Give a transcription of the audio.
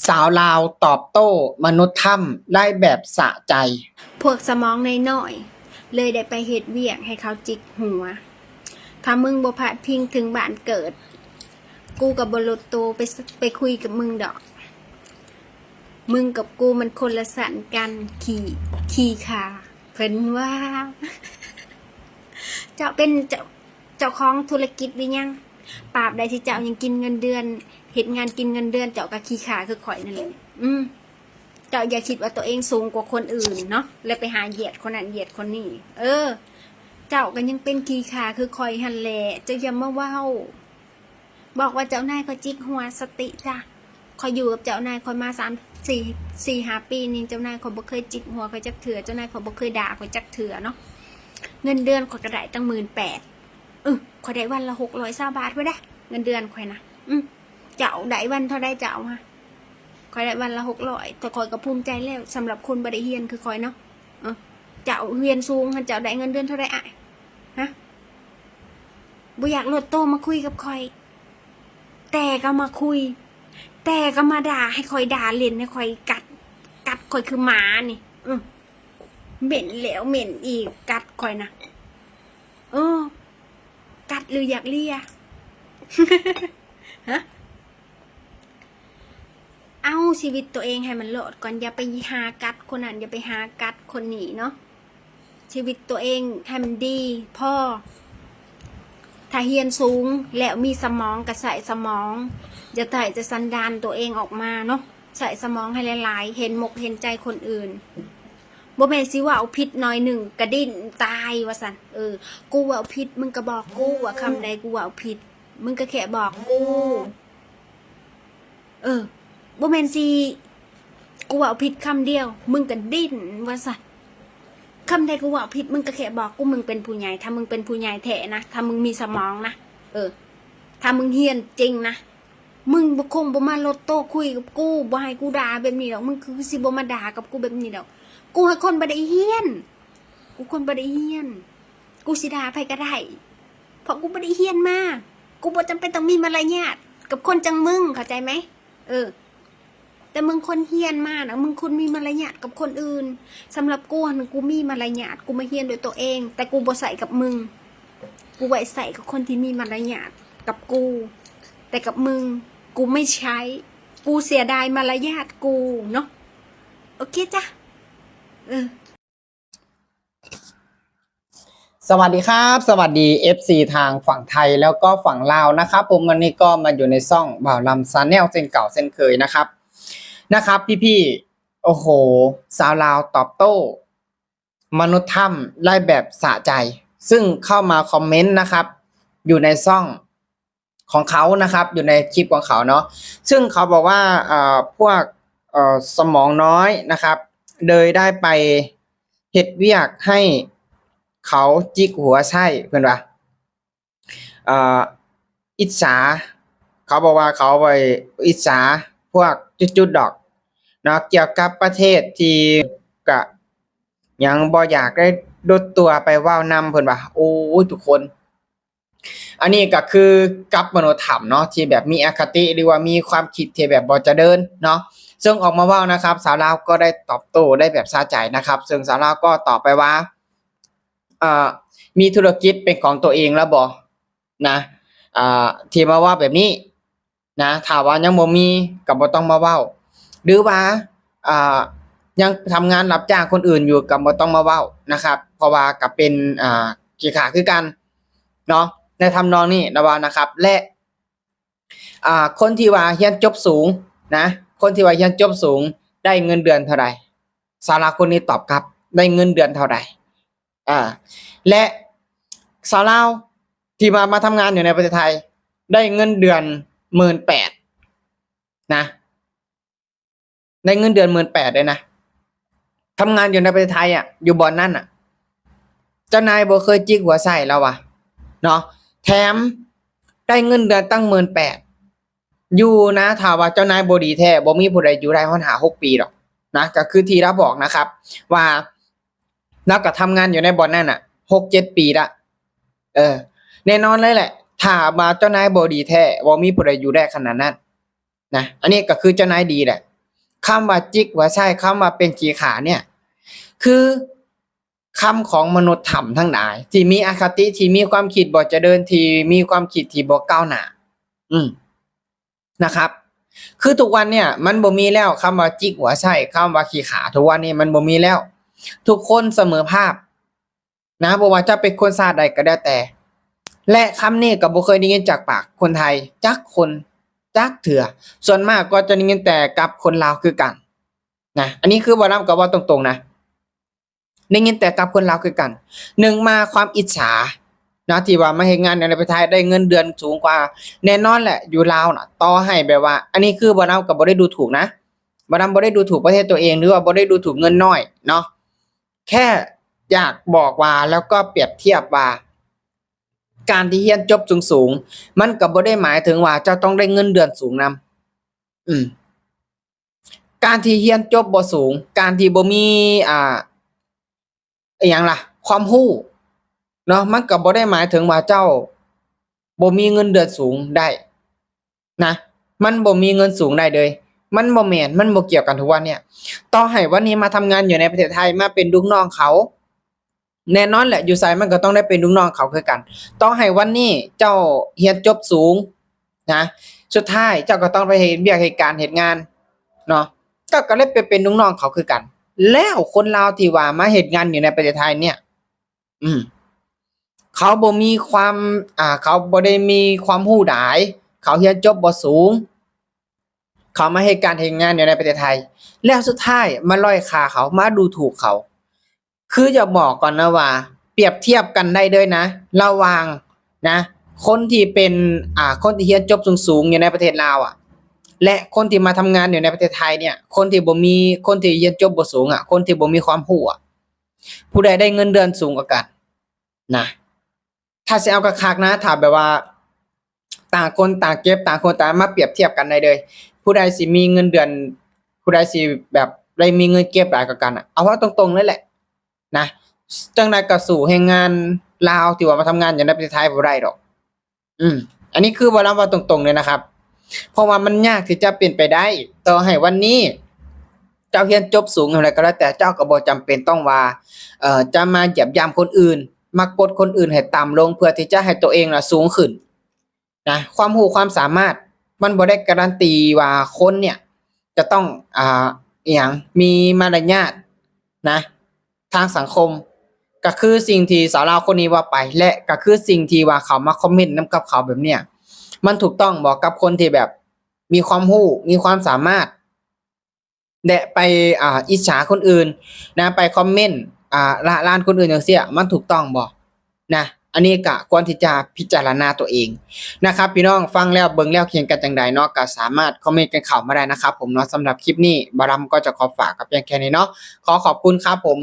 ສາວລາວຕອບໂຕ້ມະນຸດຖ້ຳໄດ້ແບບສະໃຈ. ພວກສະໝອງນ້ອຍໆ ເລີຍໄດ້ໄປເຮັດວຽກໃຫ້ເຂົາຈິກຫົວ. ຖ້າມຶງບໍ່ພາດພິງເຖິງບ້ານເກີດ, ກູກໍບໍ່ລົດໂຕໄປ ໄປຄຸຍກັບມຶງດອກ. ມຶງກັບກູມັນຄົນລະຊັ້ນກັນ, ຂີ້ ຂີ້ຂ້າ. ເພິ່ນວ່າ ເຈົ້າເປັນເຈົ້າ ເຈົ້າຂອງທຸລະກິດຫຼືຍັງ? ຕາບໃດທີ່ເຈົ້າຍັງກິນເງິນເດືອນ, ເຮັດງານກິນເງິນເດືອນ, ເຈົ້າກໍຂີ້ຂ້າຄືຂ້ອຍນັ້ນແຫຼະ. ອືມ ເຈົ້າຢ່າຄິດວ່າຕົວເອງສູງກວ່າຄົນອື່ນເນາະ ແລ້ວໄປຫາຢຽດຄົນນັ້ນຢຽດຄົນນີ້. ເອີ ເຈົ້າກໍຍັງເປັນຂີ້ຂ້າຄືຂ້ອຍຫັ້ນແຫຼະ. ເຈົ້າຢ່າມາເວົ້າ ບອກວ່າເຈົ້ານາຍຂ້ອຍຈິກຫົວ. ສະຕິຈ້ະ, ຂ້ອຍຢູ່ກັບເຈົ້ານາຍຂ້ອຍມາສາມ ສີ່ ສີ່ຫ້າປີນີ້, ເຈົ້ານາຍຂ້ອຍບໍ່ເຄີຍຈິກຫົວຂ້ອຍຈັກເທື່ອ, ເຈົ້ານາຍຂ້ອຍບໍ່ເຄີຍດ່າຂ້ອຍຈັກເທື່ອເນາະ. ເງິນເດືອນຂ້ອຍກໍໄດ້ຕັ້ງໝື່ນແປດ. ເອີ ຂ້ອຍໄດ້ວັນລະຫົກຮ້ອຍຊາວບາດພຸ້ນເດ້ ເງິນເດືອນຂ້ອຍນະ. ອື ເຈົ້າໄດ້ວັນເທົ່າໃດເຈົ້າ? ຂ້ອຍໄດ້ວັນລະຫົກຮ້ອຍ ແຕ່ຂ້ອຍກໍພູມໃຈແລ້ວ ສຳລັບຄົນບໍ່ໄດ້ຮຽນຄືຂ້ອຍເນາະ. ເອີ ເຈົ້າຮຽນສູງຫັ້ນ ເຈົ້າໄດ້ເງິນເດືອນເທົ່າໃດອ້າຍ? ຮະ? ບໍ່ຢາກລົດໂຕມາຄຸຍກັບຂ້ອຍ ແຕ່ກໍມາຄຸຍ ແຕ່ກໍມາດ່າ ໃຫ້ຂ້ອຍດ່າຫຼິ້ນ ໃຫ້ຂ້ອຍກັດ ກັດຂ້ອຍຄືໝານີ້. ເອີ ເໝັນແລ້ວເໝັນອີກ ກັດຂ້ອຍນະ. ເອີ ກັດຫຼືຢາກເລຍ? ຮະ? ເອົາຊີວິດຕົວເອງໃຫ້ມັນລອດກ່ອນ, ຢ່າໄປຫາກັດຄົນນັ້ນ ຢ່າໄປຫາກັດຄົນນີ້ເນາະ. ຊີວິດຕົວເອງໃຫ້ມັນດີພໍ. ຖ້າຮຽນສູງແລ້ວມີສະໝອງກໍໃຊ້ສະໝອງ, ຢ່າໄດ້ແຕ່ສັນດານຕົວເອງອອກມາເນາະ. ໃຊ້ສະໝອງໃຫ້ຫຼາຍໆ, ເຫັນມົກເຫັນໃຈຄົນອື່ນ. ບໍ່ແມ່ນຊິເວົ້າຜິດໜ້ອຍໜຶ່ງກະດີ້ນຕາຍວ່າຊັ້ນ. ເອີ ກູເວົ້າຜິດ ມຶງກະບອກກູວ່າຄຳໃດກູເວົ້າຜິດ, ມຶງກະແຄ່ບອກກູ. ເອີ ບໍ່ແມ່ນຊິ ກູເວົ້າຜິດຄຳດຽວ ມຶງກະດີ້ນວ່າຊັ້ນ. ຄຳໃດກູເວົ້າຜິດ ມຶງກະແຄ່ບອກກູ. ມຶງເປັນຜູ້ໃຫຍ່, ຖ້າມຶງເປັນຜູ້ໃຫຍ່ແທ້ນະ, ຖ້າມຶງມີສະໝອງນະ, ເອີ ຖ້າມຶງຮຽນເກັ່ງນະ, ມຶງບໍ່ ຄົງບໍ່ມາລົດໂຕຄຸຍກັບກູ, ບໍ່ໃຫ້ກູດ່າແບບນີ້ດອກ. ມຶງຄືຊິບໍ່ມາດ່າກັບກູແບບນີ້ດອກ. ກູຫາຄົນບໍ່ໄດ້ຮຽນ, ກູຄົນບໍ່ໄດ້ຮຽນ. ກູຊິດ່າໃຜກໍໄດ້ ເພາະກູບໍ່ໄດ້ຮຽນມາ. ກູບໍ່ຈຳເປັນຕ້ອງມີມາລະຍາດກັບຄົນຈັ່ງມຶງ, ເຂົ້າໃຈໄໝ? ເອີ ແຕ່ມຶງຄົນຮຽນມານະ, ມຶງຄົນມີມາລະຍາດກັບຄົນອື່ນ. ສຳລັບກູຫັ້ນ ກູມີມາລະຍາດ, ກູມາຮຽນດ້ວຍໂຕເອງ, ແຕ່ກູບໍ່ໃຊ້ກັບມຶງ. ກູໄວ້ໃຊ້ກັບຄົນທີ່ມີມາລະຍາດກັບກູ, ແຕ່ກັບມຶງ ກູໄມ່ໃຊ້. ກູເສຍດາຍມາລະຍາດກູເນາະ. ໂອເຄຈ້ະ. ເອີ. สวัสดีครับ สวัสดี เอฟซี ทางฝั่งไทยแล้วก็ฝั่งลาวนะครับผม วันนี้ก็มาอยู่ในช่องบ่าวลำ Channel เช่นเก่าเช่นเคยนะครับ นะครับ พี่ๆ โอ้โห สาวลาวตอบโต้มนุษย์ถ้ำได้แบบสะใจ ซึ่งเข้ามาคอมเมนต์นะครับ อยู่ในช่อง ของเขานะครับ อยู่ในคลิปของเขาเนาะ ซึ่งเขาบอกว่า เอ่อ พวก เอ่อ สมองน้อยนะครับ เลยได้ไปเฮ็ดเวียกให้เขาจิกหัวใส่ เพิ่นว่า เอ่อ อิจฉา เขาบอกว่าเขาไปอิจฉาพวกจุดๆ ดอกเนาะ เกี่ยวกับประเทศที่กะยังบ่อยากได้ลดตัวไปเว้านำ เพิ่นว่า โอ้ย ทุกคน ອັນນີ້ກໍຄືກັບມະນຸດຖ້ຳເນາະ ທີ່ແບບມີອະຄະຕິ ຫຼືວ່າມີຄວາມຄິດທີ່ແບບບໍ່ຈະເດີນເນາະ ເຊິ່ງອອກມາເວົ້ານະຄັບ ສາວລາວກໍໄດ້ຕອບໂຕ້ໄດ້ແບບສະໃຈນະຄັບ ເຊິ່ງສາວລາວກໍຕອບໄປວ່າ ເອີ ມີທຸລະກິດເປັນຂອງຕົວເອງແລ້ວບໍ່ນະ ເອີ ທີ່ມາເວົ້າແບບນີ້ ນະ ຖ້າວ່າຍັງບໍ່ມີກໍບໍ່ຕ້ອງມາເວົ້າ ຫຼືວ່າ ອ່າ ຍັງທຳງານຮັບຈ້າງຄົນອື່ນຢູ່ກໍບໍ່ຕ້ອງມາເວົ້ານະຄັບ ເພາະວ່າກໍເປັນ ອ່າ ຂີ້ຂ້າຄືກັນເນາະ ໃນທຳນອງນີ້ລະວ່ານະຄັບ ແລະ ອ່າ ຄົນທີ່ວ່າຮຽນຈົບສູງນະ ຄົນທີ່ວ່າຮຽນຈົບສູງໄດ້ເງິນເດືອນເທົ່າໃດ? ສາວລາວຄົນນີ້ຕອບກັບ ໄດ້ເງິນເດືອນເທົ່າໃດ? ອ່າ ແລະ ຊາວລາວທີ່ວ່າມາທຳງານຢູ່ໃນປະເທດໄທ ໄດ້ເງິນເດືອນໝື່ນແປດນະ ໄດ້ເງິນເດືອນໝື່ນແປດເລີຍນະ ທຳງານຢູ່ໃນປະເທດໄທອະ ຢູ່ບ່ອນນັ້ນນະ ເຈົ້ານາຍບໍ່ເຄີຍຈິກຫົວໃສ່ລາວວ່າເນາະ ແຖມໄດ້ເງິນເດືອນຕັ້ງໝື່ນແປດ ຢູ່ນະ ຖ້າວ່າເຈົ້ານາຍບໍ່ດີແທ້ ບໍ່ມີຜູ້ໃດຢູ່ໄດ້ຮອດຫ້າຫົກປີດອກນະ ກໍຄືທີ່ລາວບອກນະຄັບ ວ່າລາວກໍທຳງານຢູ່ໃນບ່ອນນັ້ນນະຫົກເຈັດປີລະ ເອີ ແນ່ນອນເລີຍແຫຼະ ຖ້າວ່າເຈົ້ານາຍບໍ່ດີແທ້ ບໍ່ມີຜູ້ໃດຢູ່ໄດ້ຂະໜາດນັ້ນນະ ອັນນີ້ກໍຄືເຈົ້ານາຍດີແຫຼະ ຄຳວ່າຈິກຫົວໃຊ້, ຄຳວ່າເປັນຂີ້ຂ້າເນຍ ຄືຄຳຂອງມະນຸດຖ້ຳທັງຫຼາຍ ທີ່ມີອະຄະຕິ, ທີ່ມີຄວາມຄິດບໍ່ຈະເລີນ, ທີ່ມີຄວາມຄິດທີ່ບໍ່ກ້າວໜ້າ. ອືມ ນະຄັບ ຄືທຸກວັນເນີ້ຍມັນບໍ່ມີແລ້ວຄຳວ່າຈິກຫົວໃຊ້, ຄຳວ່າຂີ້ຂ້າ ທຸກວັນນີ້ມັນບໍ່ມີແລ້ວ. ທຸກຄົນສະເໝີພາບນະ, ບໍ່ວ່າຈະເປັນຄົນຊາດໃດກໍແລ້ວແຕ່. ແລະ ຄຳນີ້ກໍບໍ່ເຄີຍໄດ້ຍິນຈາກປາກຄົນໄທຈັກຄົນຈັກເທື່ອ, ສ່ວນມາກກໍຈະໄດ້ຍິນແຕ່ກັບຄົນລາວຄືກັນນະ. ອັນນີ້ຄືບ່າວລຳກໍເວົ້າຕົງໆນະ. ໄດ້ຍິນແຕ່ກັບຄົນລາວຄືກັນ. ໜຶ່ງມາຄວາມອິດສາເນາະ ທີ່ວ່າມາເຮັດງານຢູ່ໃນປະເທດໄທໄດ້ເງິນເດືອນສູງກວ່າ. ແນ່ນອນແຫຼະ ຢູ່ລາວນະ ຕໍ່ໃຫ້ແບບວ່າ ອັນນີ້ຄືບ່າວລຳກໍບໍ່ໄດ້ດູຖູກນະ, ບ່າວລຳບໍ່ໄດ້ດູຖູກປະເທດຕົວເອງ ຫຼືວ່າບໍ່ໄດ້ດູຖູກເງິນນ້ອຍເນາະ, ແຄ່ຢາກບອກວ່າ ແລ້ວກໍປຽບທຽບວ່າ ການທີ່ຮຽນຈົບສູງໆ ມັນກໍບໍ່ໄດ້ໝາຍເຖິງວ່າເຈົ້າຕ້ອງໄດ້ເງິນເດືອນສູງນຳ. ອືມ ການທີ່ຮຽນຈົບບໍ່ສູງ, ການທີ່ບໍ່ມີ ອ່າ ອີຫຍັງລະ ຄວາມຮູ້ເນາະ, ມັນກໍບໍ່ໄດ້ໝາຍເຖິງວ່າເຈົ້າບໍ່ມີເງິນເດືອນສູງໄດ້ນະ, ມັນບໍ່ມີເງິນສູງໄດ້ເລີຍ. ມັນບໍ່ແມ່ນ, ມັນບໍ່ກ່ຽວກັນທຸກວັນເນີ້ຍ. ຕໍ່ໃຫ້ວັນນີ້ມາທຳງານຢູ່ໃນປະເທດໄທ, ມາເປັນລູກນ້ອງເຂົາ, ແນ່ນອນແຫຼະ ຢູ່ໃສມັນກໍຕ້ອງໄດ້ເປັນລູກນ້ອງເຂົາຄືກັນ. ຕໍ່ໃຫ້ວັນນີ້ເຈົ້າຮຽນຈົບສູງນະ, ສຸດທ້າຍເຈົ້າກໍຕ້ອງໄປເຮັດວຽກເຮັດການເຮັດງານເນາະ, ເຈົ້າກໍໄດ້ໄປເປັນລູກນ້ອງເຂົາຄືກັນ. ແລ້ວຄົນລາວທີ່ວ່າມາເຮັດງານຢູ່ໃນປະເທດໄທເນີ້ຍ ອືມ ເຂົາບໍ່ມີຄວາມ ອ່າ ເຂົາບໍ່ໄດ້ມີຄວາມຮູ້ຫຼາຍ, ເຂົາຮຽນຈົບບໍ່ສູງ, ເຂົາມາເຮັດການເຮັດງານຢູ່ໃນປະເທດໄທ, ແລ້ວສຸດທ້າຍມາດ້ອຍຄ່າເຂົາ, ມາດູຖູກເຂົາ. ຄືຢາກບອກກ່ອນນະວ່າ ປຽບທຽບກັນໄດ້ເລີຍນະ ລະຫວ່າງນະ ຄົນທີ່ເປັນ ອ່າ ຄົນທີ່ຮຽນຈົບສູງໆຢູ່ໃນປະເທດລາວອະ ແລະ ຄົນທີ່ມາທຳງານຢູ່ໃນປະເທດໄທເນີ້ຍ, ຄົນທີ່ບໍ່ມີ ຄົນທີ່ຮຽນຈົບບໍ່ສູງອະ, ຄົນທີ່ບໍ່ມີຄວາມຮູ້ອະ, ຜູ້ໃດໄດ້ເງິນເດືອນສູງກວ່າກັນນະ? ຖ້າຊິເອົາຄັກໆນະ, ຖ້າແບບວ່າຕ່າງຄົນຕ່າງເກັບ, ຕ່າງຄົນຕ່າງມາປຽບທຽບກັນໄດ້ເລີຍ, ຜູ້ໃດຊິມີເງິນເດືອນ, ຜູ້ໃດຊິແບບໄດ້ມີເງິນເກັບຫຼາຍກວ່າກັນອະ, ເອົາເວົ້າຕົງໆເລີຍແຫຼະນະ. ຈັ່ງໃດກໍສູ້ແຮງງານລາວທີ່ວ່າມາທຳງານຢູ່ໃນປະເທດໄທບໍ່ໄດ້ດອກ. ອືມ ອັນນີ້ຄືບ່າວລຳເວົ້າຕົງໆເລີຍນະຄັບ, ເພາະວ່າມັນຍາກທີ່ຈະເປັນໄປໄດ້. ຕໍ່ໃຫ້ວັນນີ້ເຈົ້າຮຽນຈົບສູງເທົ່າໃດກໍແລ້ວແຕ່, ເຈົ້າກໍບໍ່ຈຳເປັນຕ້ອງວ່າ ເອີ ຈະມາຢຽບຢ່ຳຄົນອື່ນ, ມາກົດຄົນອື່ນໃຫ້ຕ່ຳລົງ ເພື່ອທີ່ຈະໃຫ້ຕົວເອງນະສູງຂຶ້ນນະ. ຄວາມຮູ້ຄວາມສາມາດມັນບໍ່ໄດ້ກາຣັນຕີວ່າຄົນເນີ້ຍຈະຕ້ອງ ອ່າ ອີຫຍັງ ມີມາລະຍາດນະ ທາງສັງຄົມ. ກໍຄືສິ່ງທີ່ສາວລາວຄົນນີ້ເວົ້າໄປ ແລະ ກໍຄືສິ່ງທີ່ວ່າເຂົາມາຄອມເມັນນຳກັບເຂົາແບບເນີ້ຍ ມັນຖືກຕ້ອງບໍ່ກັບຄົນທີ່ແບບມີຄວາມຮູ້ ມີຄວາມສາມາດ ແລະ ໄປ ອ່າ ອິດສາຄົນອື່ນນະ, ໄປຄອມເມັນ ອ່າ ລະລານຄົນອື່ນຈັ່ງຊີ້ ມັນຖືກຕ້ອງບໍ່ນະ? ອັນນີ້ກໍຄວນທີ່ຈະພິຈາລະນາຕົວເອງນະຄັບ ພີ່ນ້ອງ. ຟັງແລ້ວເບິ່ງແລ້ວຄິດເຫັນກັນຈັ່ງໃດເນາະ ກໍສາມາດຄອມເມັນກັນເຂົ້າມາໄດ້ນະຄັບຜົມເນາະ. ສຳລັບຄລິບນີ້ ບ່າວລຳກໍຈະຂໍຝາກກັນພຽງແຄ່ນີ້ເນາະ. ຂໍຂອບຄຸນຄັບຜົມ.